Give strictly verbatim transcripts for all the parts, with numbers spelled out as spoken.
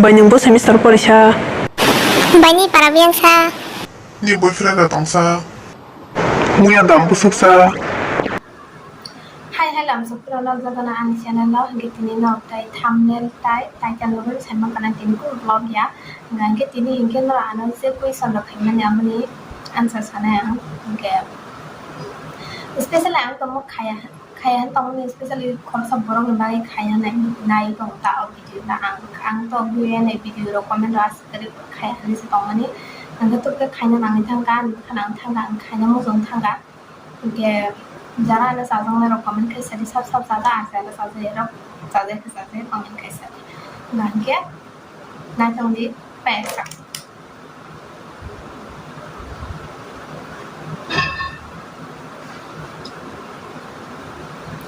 Bai nwng bo semester porisa. Bai ni para biyang sa. Ni boyfriend da tongsa. Muya dam busuk sa. Hai, hai, lamsok phirok nok jotono ani channel o, hingke tini nok tai thumbnail tai title no bai saima kana tini kunu vlog ya. Hingke tini hingke no ano je question rok khaimani amoni answer sanai ang. Hingke specially ang tongmo khaya, khaya han tongmani specially khoroksa borok ni bagwi khaya nai, nai tong ta o video na ang, ang to buya nai video rok comment rok aswk kwrwi khaya hinwi se tongmani. Hingke to khe khaina nangwi thangkha, ani bwkhano ang thangkha, ang khaina muchung thangkha. Hingke jara ano chajaknai rok comment khai sadi, sab sab chajak, ache ano chajak rok chajak khe chajak comment khai sadi. Hingke naithok di payasa.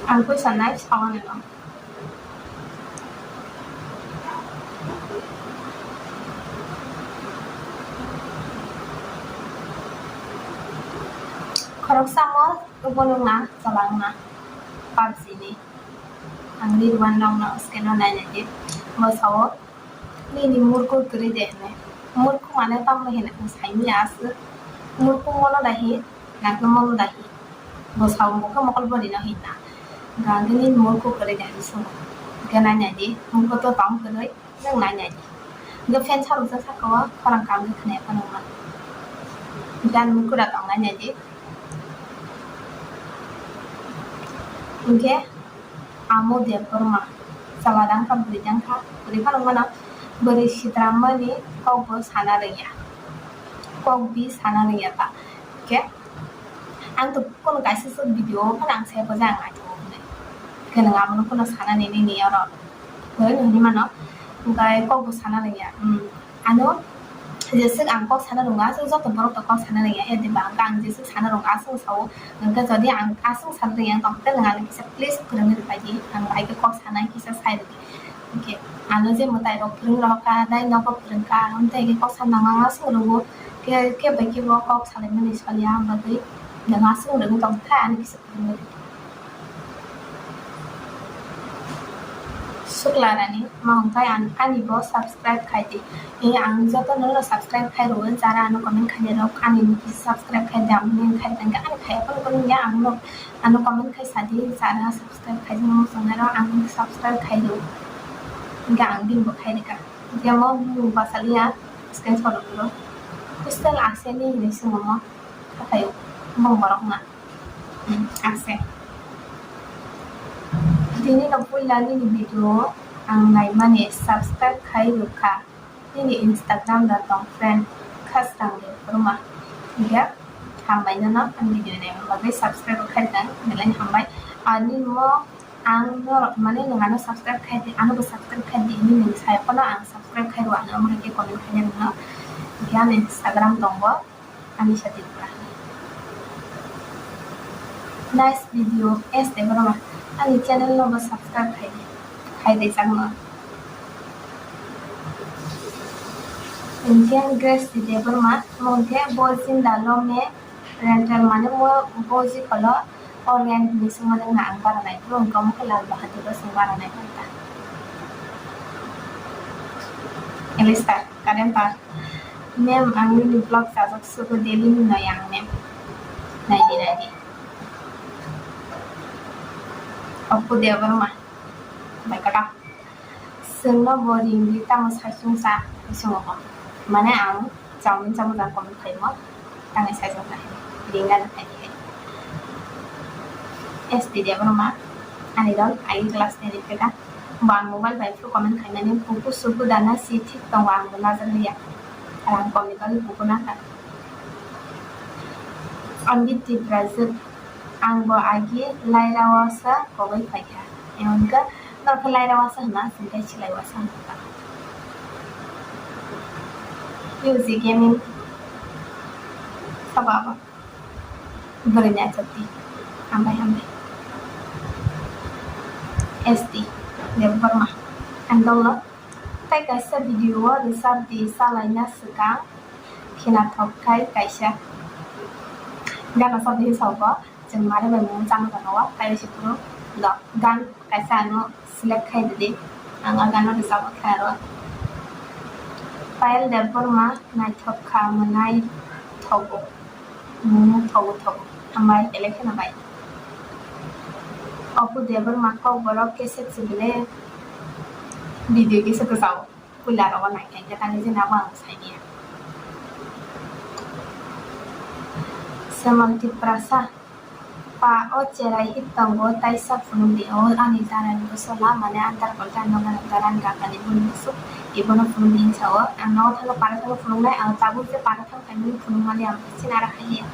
Ang koi sanai sawan ano. Khoroksa mo bono wngna chalangna PUBG ni. Ang ri wan rok no scan o nai nai di. Bo sao nini murko kwrwi de hwnwi. Murko mane tamo hino saimya aswk. Murko mono da hi, nakhe mono da hi. Bo sao bo khe mokol bori no hinna. Hingke ang khe nini murko kwrwi de hwnwi swngo. Hingke nai nai di, murko to tong kwrwi. Nwng nai nai di. Hingke fan salsa saka o khorang kam khe khwnaya phano wngma. Hingke ani mui kura tong nai nai di. Hingke amo Debbarma chwla dangkha, bwrwi dangkha, bwrwi phano wngmano bwrwi sitra mani kok bo sana rwngya. Kok bi sana rwngya ta. Hingke ang to kono kaisa se video o phano ang se bo jang nai tongo hwnwi. Hingke nwng amo no kono sana nini ni oro. Hoi hwnwi mano. Hingke kok bo sana rwngya. Hmm. Ano jeswk ang kok sana rwngya, aswk joto borok to kok sana rwngya. He diba hingke ang jeswk sana rwngya, aswk sao. Hingke jodi ang aswk sana rwngya, tong khe nwng ano kisa please phwrwngwi rwbai di. Ang bai khe kok sana kisa sai rwdi. Hingke ano je mwtai rok phwrwng rok kha, dai nogo phwrwng kha, amtwi khe kok sana nang ang aswk rwo. Khe, khe bai khe bo kok salaimani saliya, ang bagwi nwng aswk rwgwi tong kha, ano kisa phwrwngwi rwdi. Sukla Rani, ma hwn khai an-, ani bo subscribe khai di. E, ang joto no subscribe khai rwo, jara ano comment khai rok, ani ni kisa subscribe khai di, ang ni khai tang ani khai phano phano ya, ang no, ano comment khai sa di, jara subscribe khai di, mo song nai rok, ang subscribe khai rwo. Hingke ang bini bo khai rika. Hingke mo mung basaliya, screenshot rok rwo. Hostel aseni hinwi swngo mo, khatai bong borok na. Hmm, ase. Tini no puila nini video ang naimani subscribe khai rwkha. Nini Instagram da tong friend Khasrang Debbarma. Hingke hambai nono ang video naimani bagwi subscribe khai rwkha, belai hambai. Ani mo ang no mane nwng ano subscribe khai di, ano bo subscribe khai di, nini sai phano ang subscribe khai rwkha, ano mo hai khe comment khai nai rwkha. Hingke ani Instagram tongo. Ani sati pura. Nice video, S Debbarma. Ani channel no bo subscribe khai di. Khai di chang no. Hingke Grace Debbarma, mo hingke bo jinda lo me rental mane mo bo ji kolo. O rent ni songmani wngkha ang bara nai, bro, wngkha omo khe Lal Bahadur o chwng bara nai kha. Elisa, Kalemtar. Mem, ang nini vlog chajak sugo daily ni noi ang mem. Nai di, nai di. Oppo Debbarma. Bai kata. Chwngno bo ring di tamo saichung cha, swngo bo. Mane ang chowmin chamo jang comment khaimo, tangwi saichung kha, ring gana khaidi hai. S T Debbarma, ani dol, ai class ten ni pheka. Bo ang mobile bai phuru comment khaimani, buku suku dana si thik tongo, ang bo najakliya. Rang komni bagwi buku nakha. Ambit Tiprajwk, ang bo agi Lairao sa kogwi phaikha. Emon khe norok khe Lairao sa hwnna, chwng khe Silai Wasa hwnna. U G Gaming. Sabo abo. Bwrwi ni achukdi. Hambai, hambai. S T Debbarma. Ang dolo. Tai kaisa video o rwchap di, chalaina swkang khinathok khai kaisa. Gana sabdi hinwi sabo, chwng mare bai mung chang jagao, tai se phuru do gan kaisa ano select khai didi, ang a gano rwchap khe aro. Payal Debbarma naithok kha, mwnai thogo, mwnai thogo thogo. Hambai, belai kheno bai. Apu Debbarma kok borok kesek se bele video kisa kwchao puila rogo nai khe tangwi jena bo ang saimanya. Semal Tiprasa. Pa o cherai hit tongo, taisa phunukdi o ani darani bwswla, mane andar kolta nokni darani kakani bini bwswk, ibono phunukdi hinwi sao. Ang nogo thangkhe para thangkhe phunuknai, ang tabuk je para thang phaimani phunukmani ang sini ara haiya.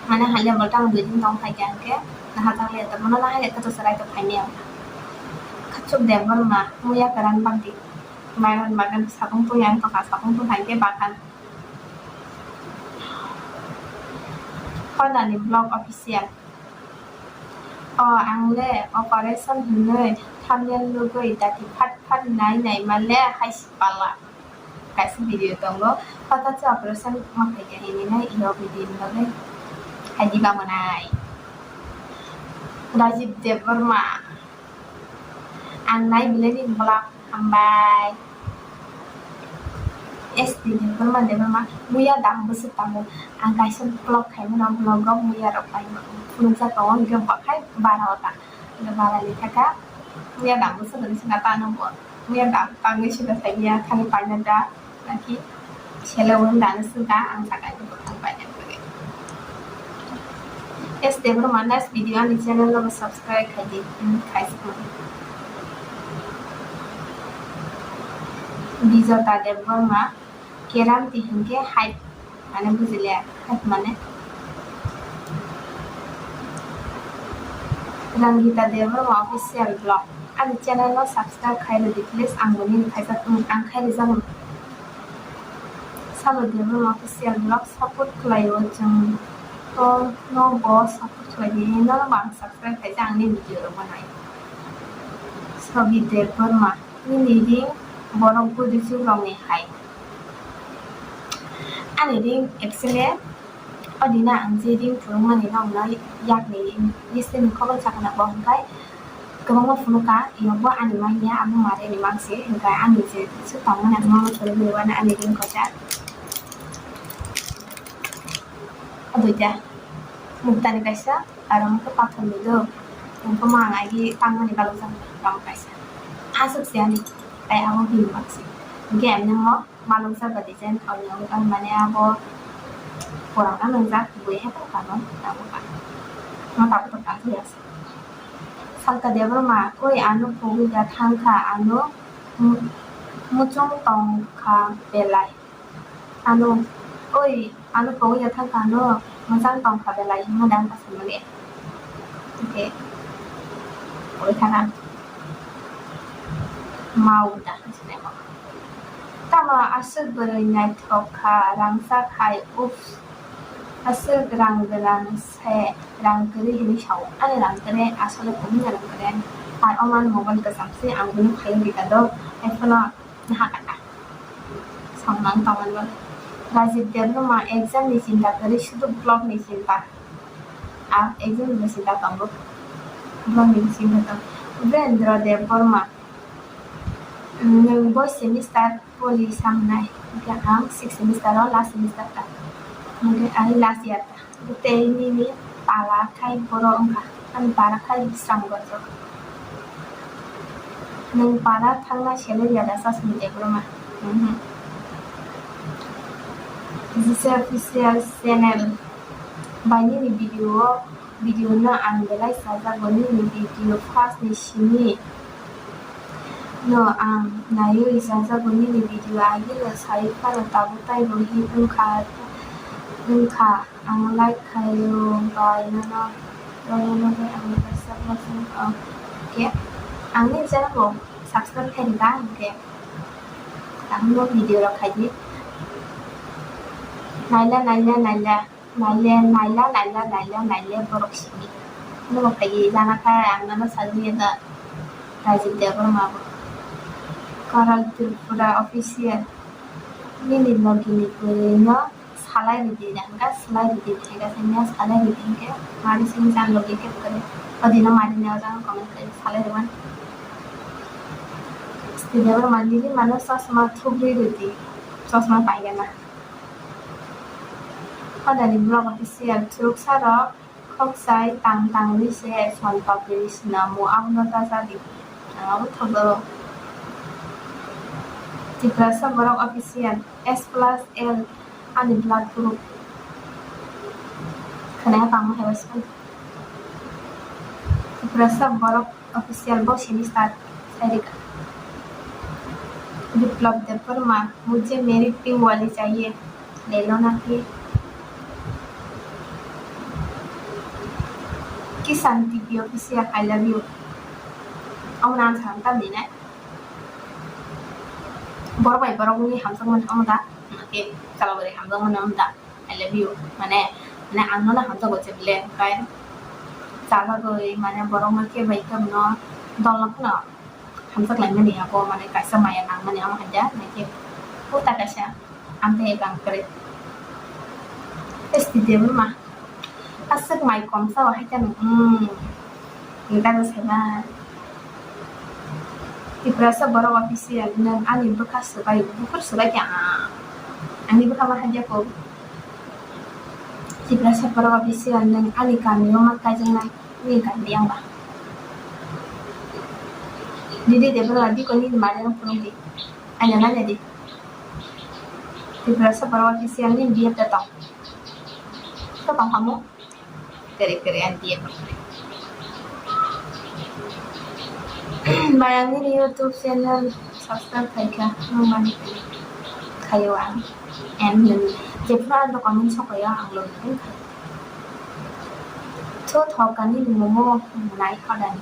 Mane haiya bo tang dui din tong phaikha hwnkhe, naha thang le to, bono naha le to cherai to phaimani ang. Khachuk Debbarma, muya kwran bakdi. Maiman bagan sakung tong yang tongkha, sakung tong hai khe bagan. Honani Vlog Official. O ang le operation hinwi thumbnail nugwi dati phat phat nai nai ma le hai si pala. Kaisa video tongo. Pata se operation ma khaikha hinwi nai iyo video ni bagwi hai di ba mwnai. Rajib Debbarma. Ang nai belai ni vlog hambai. S D ni Debbarma Debbarma muya dam bwswk tamo. Ang kaisa vlog khaimano, vlog o muya rok pai phunukjak tongo, hwnkhe bo khai bara o ta. Hwnkhe bara ni thaka muya dam bwswk hwnwi sina tano bo. Muya dam tangwi sina thaiya khani paina da. Laki selo wng dana sungka ang sakani bwkhang paina kwrwi. S Debbarma next video ani channel no subscribe khai di, hmm, khai sukma. Bijota Debbarma keram ti hwnkhe hype mane bujile, hype mane. Rangita Debbarma official vlog. Ani channel no subscribe khai rwdi please, ang boni khaijak, ang khai rijak. Salo Debbarma official vlog support khlaio chwng, to no bo support khlai di, no bo ang subscribe khaijak, ang ni video rok bo nai. Sobi Debbarma, nini ring borok buduchuk rok ni hai. Ani ring actually O dina ang je ring phunukmani nokno yakni list ni khobor sakha na bo hwnkhe kwbangma phunukha, iyokbo ani manya abo mare ni mangsi hwnkhe ani je swk tongmani ang nono phunukmani wani ani ring kocha. O duita muktani kaisa aro hwnkhe pathor ni do hwnkhe mo ang agi tangmani balok jang tamo kaisa aswk se ani tai abo bini mangsi hwnkhe emni mo. Malung sa ba design thok ni wngkha, mane abo pura wng kha nwngjak, bui hai phano tabuk ka. Mo tabuk to ka ya. Salka Debbarma, koi ano pogwi ya thang kha, ano mu-, muchung tong kha belai. Ano, oi, ano pogwi ya thang kha, ano muchung tong kha belai, hwnma dang ka samani. Oke. Oi thang kha. Mau da. Tamo aswk bwrwi naithok kha, rangchak hai, uff, aswk rang gwnang se rang kwrwi hinwi sao. Ani rang kwrwi asole kwbangma rang kwrwi ani. Ar omo ani mobile kwcham se, ang bini phaio rika do, hai phano naha kata. Samung tongmani bagwi. Rajib Debbarma exam ni chinta kwrwi, sudu vlog ni chinta. Ang exam ni chinta tongo. Vlog ni chinta tongo. Upendra Debbarma. Nwng bo semester poli samnai, hwnkhe ang sixth semester o last semester ta, hwnkhe ani last year ta, tei nini pala khai borok wngkha, ani para khai bwsang borok. Nwng para thangna seleng ya da chasmui Debbarma? Mhm. Jisa official channel bai nini video o. Video no ang belai chajago, nini video first ni simi no ang naiwi chajago, nini video agini sai phano tabuk taibo hit wngkha, wngkha, ang like khaio bai nono, nono bagwi ang kaisa blessing, okay, ang ni channel bo subscribe khaidi ba, hwnkhe ang no video rok khaidi, naila, naila, naila. Naile, naila, naila, naila, naile borok simi. Nogo phaidi jana kha ang nono sajagya da. Rajib Debbarma bo. Koral Tripura official. Nini logi ni kwrwi no salai rwdi, hwnkha salai rwdi, hwnkha sanya salai rwdi, hwnkhe mari simi jang logi khe kwrwi. O dino mari ne o jang comment khe salai rwmani. Sri Debbarma nini mano chosma thubri rwdi. Chosma paigana. Hodani vlog official churuksa rok khokchai tang tangwi se son publish namo abono tajadi. Ang abo thogdoro. Tiprasa borok official S plus L ani blood group. Khwnaya tangma hai waisu. Tiprasa borok official bo sini start sai rikha. Biplab Debbarma, mujhe meri pink wali chahiye, le lo na ki. Kisan T V official, I love you. Omo na ang salam tamni nai. Borok bai borok ni hamjakmani omo da, ke chalogwi hamjakmani omo da. I love you. Mane, mane ang nono hamjago je bile, okai chajagwi, mane borok no khe bai khe bono dol no phano hamjak lai mani abo, mane kaisa maya nang mani amo hai da, nai khe kota kaisa ang tei ekang kwrwi. Esti de ma aswk mai kom sao hai khe, hmm. Nini dagwi saiman. Tiprasa borok official, nwng ani bwkha swbai, bukur swbai khe, ah, ani bwkha ma hajya ko. Tiprasa borok official, nwng ani kami o ma kaijaknai, nini kami yang ba. Didi de bwla di ko nini mari no phunuk di. Aina nanya di. Tiprasa borok official nini biya ta tong. To tong kamu. Kere kere anti ya. Bayangni YouTube channel subscribe khaikha, nung mani khayo ang. And nung jephru ano comment sokaya ang lo nung khai. Tho thokani momo nai khodani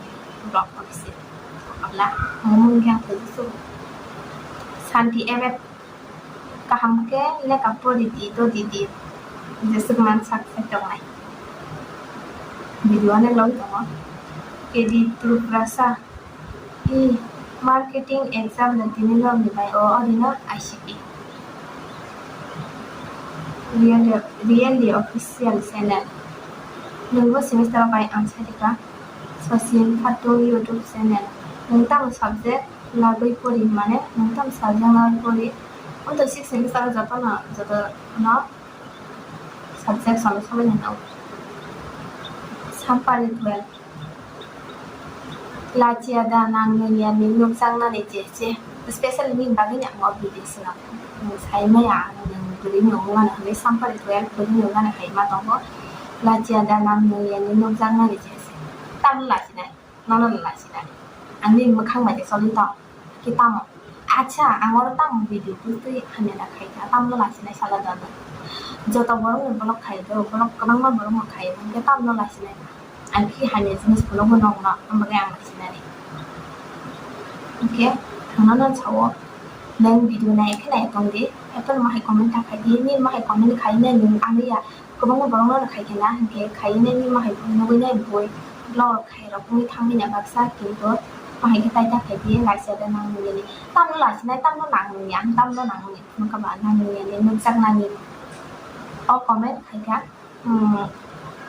blog office. Abla momo yang khayo so. Santi ebe Kaham khe lekha pori di to didi, jeswk man sak sai tongnai. Video ano log tongo. K D Tripurasa, i marketing exam no tini log ni bai o, odino I C P. Really, really official channel. Nungbo semester bai ang sai rikha. Social Khatung YouTube channel. Nung tamo subject lagwi pori, mane nung tamo subject lagwi pori? Amtwi six semester jotono, jotono subject solo solo ni nung. Sampari twelve. Lachiya da nang nung ya ni nukjaknani je je. Special ni bagwi ni ang o video swnam. Nung sai maya ang nung bwrwi ni wngmano hwnwi Sampari twelve bwrwi ni wngmano hai ma tongo. Lachiya da nang nung ya ni nukjaknani je je. Tamo lachinai. Nono no lachinai. Ang nini mwkhang bai de choli tong. Khe tamo? Acha, ang oro tamo video bwtwi hamya da khai kha, tamno lachinai sala da no. Joto borok ni vlog khai do, vlog kwbangma borok no khai, hwnkhe tamno lachinai. Ang khe hamya jinis phunukgo nokno, ang bagwi ang lachinani. Hwnkhe ang nono sao, nwng video nai khe nai tong di, haiphano ma hai comment ta khai di, nini ma hai comment khai nai nwng ang ya. Kwbangma borokno rwkhai khe na, hinkhe khaiwi nai nini ma hai nugwi nai bui vlog rok khai rok wngwi thangwi na baksa, kintu ma hai khe tai ta khai di, lachi ya da nang nini. Tamno lachinai, tamno nang nini, ang tamno nang nini, phunukha ba nang nini, nukjak nani. O comment khai kha, hmm,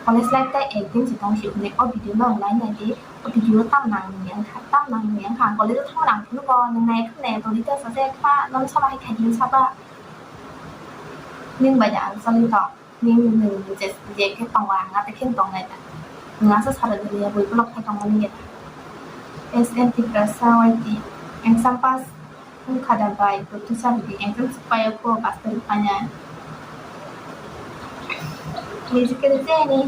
college life ta ekdin se tong si hwnwi, o video no nai nai di, o video tam nang nini, ang kha tam nang nini, ang kha college o thangma nang phunukgo, nwng nai khe nai tong di ta sa se kha, nono sama hai khai di sa ba, nwng bai da ang choli tong. Nini nwng je, je khe tongo, ang ata khe tongnai da. Nwng asa sara gwnwi ya, bui block khai tongmani ya da. S N Tiprasa Y T. Exam pass wngkha da bai, bwtwi sa bidi. Exam suk paio kho, pass tarikh paina. Niji khe je ni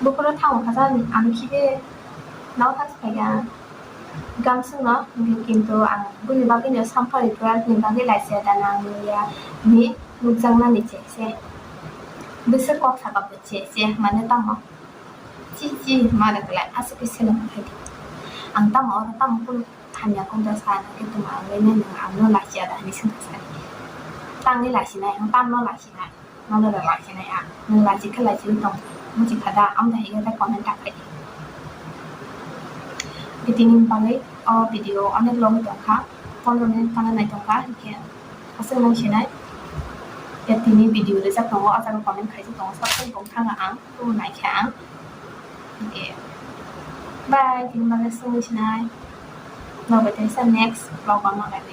bukhuro thango kha sa, ang khibi nao thang phaiya. Gamsung no, kintu ang bini bagwi no Sampari twelve ni bagwi lachi ya da nang ya ni nukjaknani che se. Bwswk kok saka bo che se, mane tamo? Chi chi, mane kwlai, aswk khe seleng khai di. Ang tamo oro tamo kunu hamya kok da sa na khe tuma ang le nang ang no lachi ya da hinwi swngsa sa. Tangwi lachi nai, ang tamno lachi nai. Nono da lachi nai a, nwng lachi khe lachi tong, muchi kha da, amo da hiya da comment ta khai di. Tini bagwi o video onek long tong kha, pondro minute phano nai tong kha, hinkhe aswk nang sinai. Ya tini video rwjak tongo, o jaga comment khai tongo, subscribe bo thanga ang, tubu nai kha ang. Hinkhe bye, tini bagwi swngwi sinai. Nokbai teisa next vlog o nokbai.